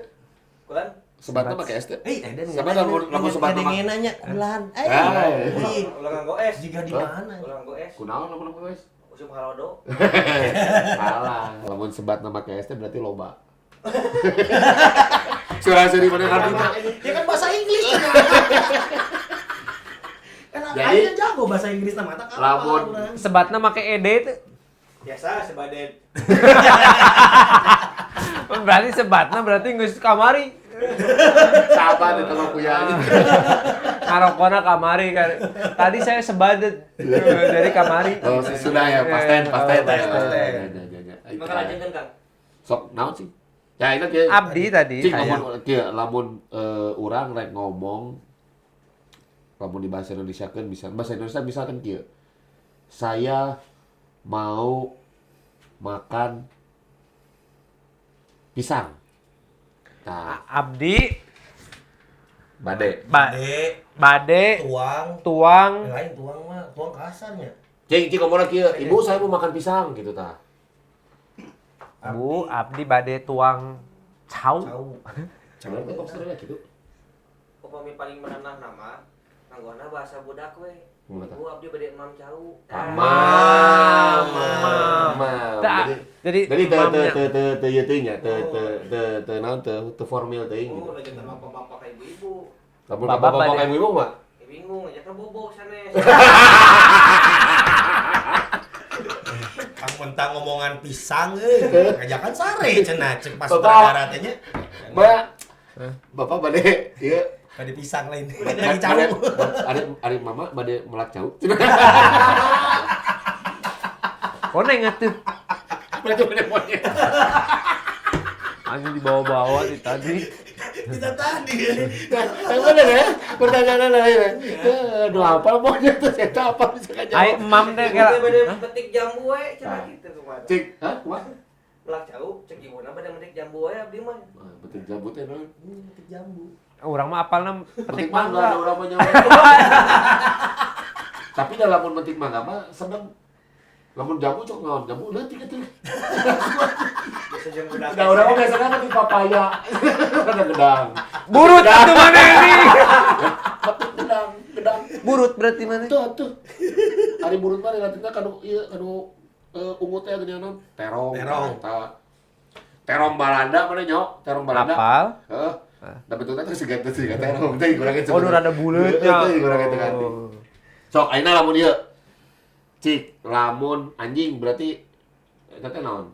Speaker 4: Kulan?
Speaker 1: Sebatna make es teh.
Speaker 3: Eh,
Speaker 1: Sebat lamun sebatna mah.
Speaker 3: nanya kulan.
Speaker 4: Ulah nganggo es.
Speaker 3: Jiga di mana?
Speaker 4: Ulah nganggo es.
Speaker 1: Kunaon lamun nganggo es?
Speaker 4: Usum halodo.
Speaker 1: Salah. Lamun sebatna make es teh berarti loba. Surah-suri mana ngerti teh?
Speaker 3: Ya kan bahasa Inggris. Kan
Speaker 1: Jadi
Speaker 3: jago bahasa Inggris na mata.
Speaker 1: Lamun
Speaker 2: sebatna make ed teh.
Speaker 4: Biasa sebadet.
Speaker 2: Berarti sebatna berarti geus kamari.
Speaker 1: Sahabat itu mah kuya.
Speaker 2: Ngarokona kamari kan. Tadi saya sebadet dari kamari.
Speaker 1: Oh, sudah ya, pasten.
Speaker 4: Maka lanjutkan, Kang.
Speaker 1: Sok naon sih? Ya ini kieu.
Speaker 2: Abdi tadi.
Speaker 1: Cing lamun kieu lamun urang rek ngomong lamun di bahasa Indonesia kan bisa bahasa Indonesia misalkan kieu. Saya mau makan pisang. Nah,
Speaker 2: abdi
Speaker 1: bade.
Speaker 2: Bade tuang.
Speaker 3: Lain tuang mah, tuang kasarnya.
Speaker 1: Cing ngomongna kieu, ibu saya mau makan pisang gitu tah.
Speaker 2: Bu, abdi bade tuang cau.
Speaker 1: Cau teh kok gitu.
Speaker 4: Upami paling merenah nama, nganggona bahasa budak we. Bu, abdi bade emam cau.
Speaker 1: Mamam. Jadi teu teu ieu teh nya, teu teu teu naon teu formal teuing gitu.
Speaker 4: Oh, lanjutan bapak-bapak ka ibu-ibu.
Speaker 1: Lamun bapak-bapak ka ibu-ibu mah?
Speaker 4: Bingung, ajakna bobo sanes.
Speaker 3: Kang mentang ngomongan pisang euy, ngajakan sare cenah cek pas sutradara teh nya.
Speaker 1: Bapak bade ieu
Speaker 3: bade pisang lain. Bade lagi cau.
Speaker 1: Ari mama bade melak cau.
Speaker 2: Koneng atuh.
Speaker 1: Berarti bade monyet.
Speaker 2: Anjing dibawa-bawa di tadi.
Speaker 3: Kita tadi.
Speaker 1: Yang bener ya? Pertanyaan lain. Aduh, apa monyet tuh saya apa bisa ngajawab.
Speaker 2: Ai emam teh kira.
Speaker 4: Bade petik jambu we cenah kitu kumaha.
Speaker 1: Cik, hah? Kumaha?
Speaker 4: Melak cau cek ibuna bade metik jambu we abdi mah.
Speaker 1: Petik jambu teh naon?
Speaker 3: Petik jambu.
Speaker 2: Urang mah apalna petik mangga.
Speaker 1: Urang mah nyawa. Tapi da lamun petik mangga mah sedeng. Lamun jambu cok naon? Jambu leutik atuh. Nah, urang mah biasana petik papaya. Ada gedang.
Speaker 2: Burut atuh mana ini?
Speaker 1: Petik gedang, gedang.
Speaker 2: Burut berarti mana?
Speaker 1: Tuh tuh. Ari burut mah relatifna kanu ieu kanu ungu teh geuning naon? Terong.
Speaker 3: Terong.
Speaker 1: Eta. Terong Balanda mana nyok? Terong Balanda.
Speaker 2: Apal.
Speaker 1: Heeh. Da bentukna teh siga terong teh kurang
Speaker 2: Oh, nu rada buleutnya.
Speaker 1: Teh kurang teh ngarti. Sok ayeuna lamun ieu. Cik, lamun anjing berarti eta teh naon?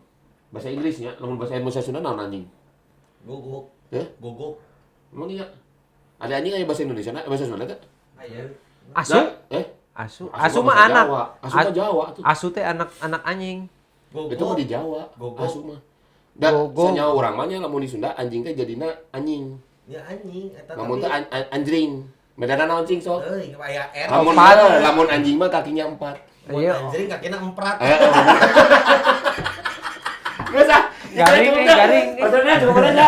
Speaker 1: Bahasa Inggrisnya, lamun bahasa Indonesia Sunda naon anjing?
Speaker 3: Gogok.
Speaker 1: Eh?
Speaker 3: Gogok.
Speaker 1: Emang iya? Ada anjing aya bahasa Indonesia na? Bahasa Sunda teh?
Speaker 4: Aya.
Speaker 2: Asu?
Speaker 1: Nah, eh,
Speaker 2: Asu. Asu
Speaker 1: mah
Speaker 2: mah
Speaker 1: bahasa
Speaker 2: anak.
Speaker 1: Jawa. Asu mah Jawa tuh.
Speaker 2: Asu teh anak anak anjing.
Speaker 3: Gogok.
Speaker 1: Itu mah di Jawa.
Speaker 3: Gogok.
Speaker 1: Asu mah. Da
Speaker 2: Gogok.
Speaker 1: sanyawa urang mah nya lamun di Sunda anjing teh jadina anjing.
Speaker 3: Ya anjing eta
Speaker 1: Lamun teh anjring. Bedana naon cing sok?
Speaker 3: Euy, aya R.
Speaker 1: Lamun
Speaker 2: Opat.
Speaker 1: lamun anjing mah kakinya empat.
Speaker 3: Mun
Speaker 2: Iya.
Speaker 3: anjing kakina emprat.
Speaker 1: Eh, Geus ah.
Speaker 2: Garing, eh, garing.
Speaker 1: Maksudnya cukup aja.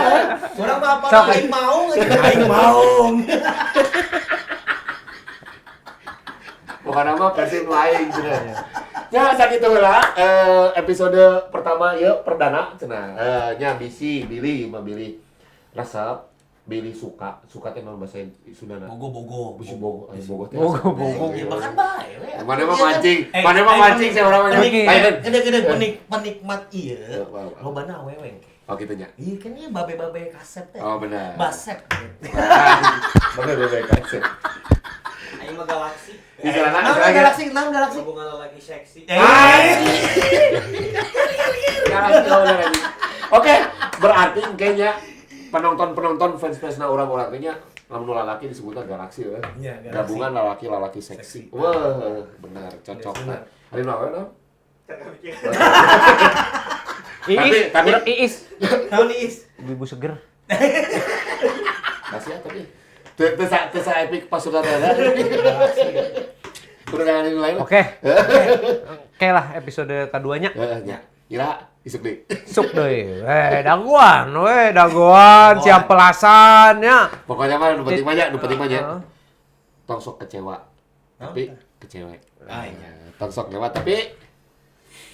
Speaker 3: Urang mah apa
Speaker 2: Sok.
Speaker 3: aing mau, aing mau.
Speaker 1: Bukan nama versi lain cenah. Ya sakitu heula episode pertama ieu perdana cenah. Nya bisi bilih mah bilih resep, bilih suka, suka teh naon bahasa Sundana.
Speaker 3: Bogo bogo.
Speaker 1: Bisi bogo, aya bogo teh.
Speaker 2: Bogo, bogo.
Speaker 3: Ya bahkan bae we.
Speaker 1: Mana mah
Speaker 3: Iya kan?
Speaker 1: mancing,
Speaker 3: Eh,
Speaker 1: mana mah
Speaker 3: eh,
Speaker 1: mancing saya urang mah.
Speaker 2: Penik-
Speaker 1: Ayo.
Speaker 3: Gede-gede penikmat ieu.
Speaker 1: Wah, wah.
Speaker 3: Lobana awewe.
Speaker 1: Oh gitu nya.
Speaker 3: Iya kan ieu babe-babe kasep teh.
Speaker 1: Oh benar.
Speaker 3: Basep.
Speaker 1: Babe-babe kasep.
Speaker 4: Aing mah galaksi.
Speaker 1: Istilahna
Speaker 3: Naon
Speaker 1: istilahna
Speaker 3: galaksi, naon galaksi.
Speaker 4: Hubungan lelaki seksi.
Speaker 1: Galaksi, oh, benar, anjing. Oke, berarti kayaknya penonton-penonton fans-fansna orang-orang kayaknya lamun lalaki disebutnya galaksi ya.
Speaker 3: Iya, galaksi.
Speaker 1: Gabungan lalaki-lalaki seksi.
Speaker 3: Seksi.
Speaker 1: Wah, benar, cocok.
Speaker 3: Benar.
Speaker 1: Hari nu awewe naon?
Speaker 2: Iis,
Speaker 1: Tapi-
Speaker 2: urang Iis.
Speaker 3: Naon Iis?
Speaker 2: Ibu seger.
Speaker 1: Kasih ya tapi. Teu teu sa teu sa epic pas sudah ada. Udah jangan yang lain. lah.
Speaker 2: Oke. Oke lah episode keduanya.
Speaker 1: Heeh, nya. Ira isuk deui.
Speaker 2: Suk deui. Dagoan, we dagoan, siap pelasan ya.
Speaker 1: Pokoknya mah nu penting mah nya, nu penting mah nya.
Speaker 2: Heeh.
Speaker 1: Tong sok kecewa. Tapi kecewa.
Speaker 3: Ah, iya.
Speaker 1: Tong sok kecewa tapi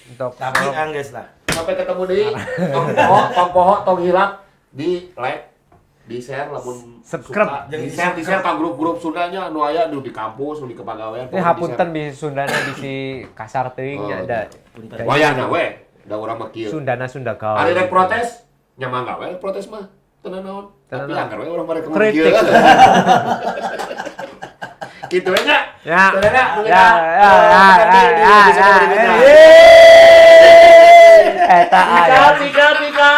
Speaker 2: Untuk
Speaker 3: Tapi anggeus lah.
Speaker 1: sampai ketemu di tong poho, tong poho, tong hilap di like, di share lamun
Speaker 2: Subscribe.
Speaker 1: suka. Di share ka grup-grup Sundanya anu aya nu di kampus, nu di kepagawean.
Speaker 2: Ini
Speaker 1: pokoknya
Speaker 2: hapunten bisi Sundana bisi kasar teuing nya
Speaker 1: Oh,
Speaker 2: da.
Speaker 3: Punten.
Speaker 1: Wayana we, da urang mah kieu.
Speaker 2: Sundana Sunda kau.
Speaker 1: Ari rek protes, nya mangga we protes mah. Teu naon.
Speaker 2: Teu
Speaker 1: Tapi
Speaker 2: naon.
Speaker 1: anggar we urang mah rek
Speaker 2: Kritik.
Speaker 1: kieu. Gitu we nya.
Speaker 2: Ya.
Speaker 1: Saudara, nu
Speaker 2: Ya,
Speaker 1: kita,
Speaker 2: ya, ya,
Speaker 1: nanti di
Speaker 2: ya,
Speaker 1: episode
Speaker 2: ya,
Speaker 1: berikutnya.
Speaker 2: ya. Eta aya.
Speaker 1: Pika, pika, pika.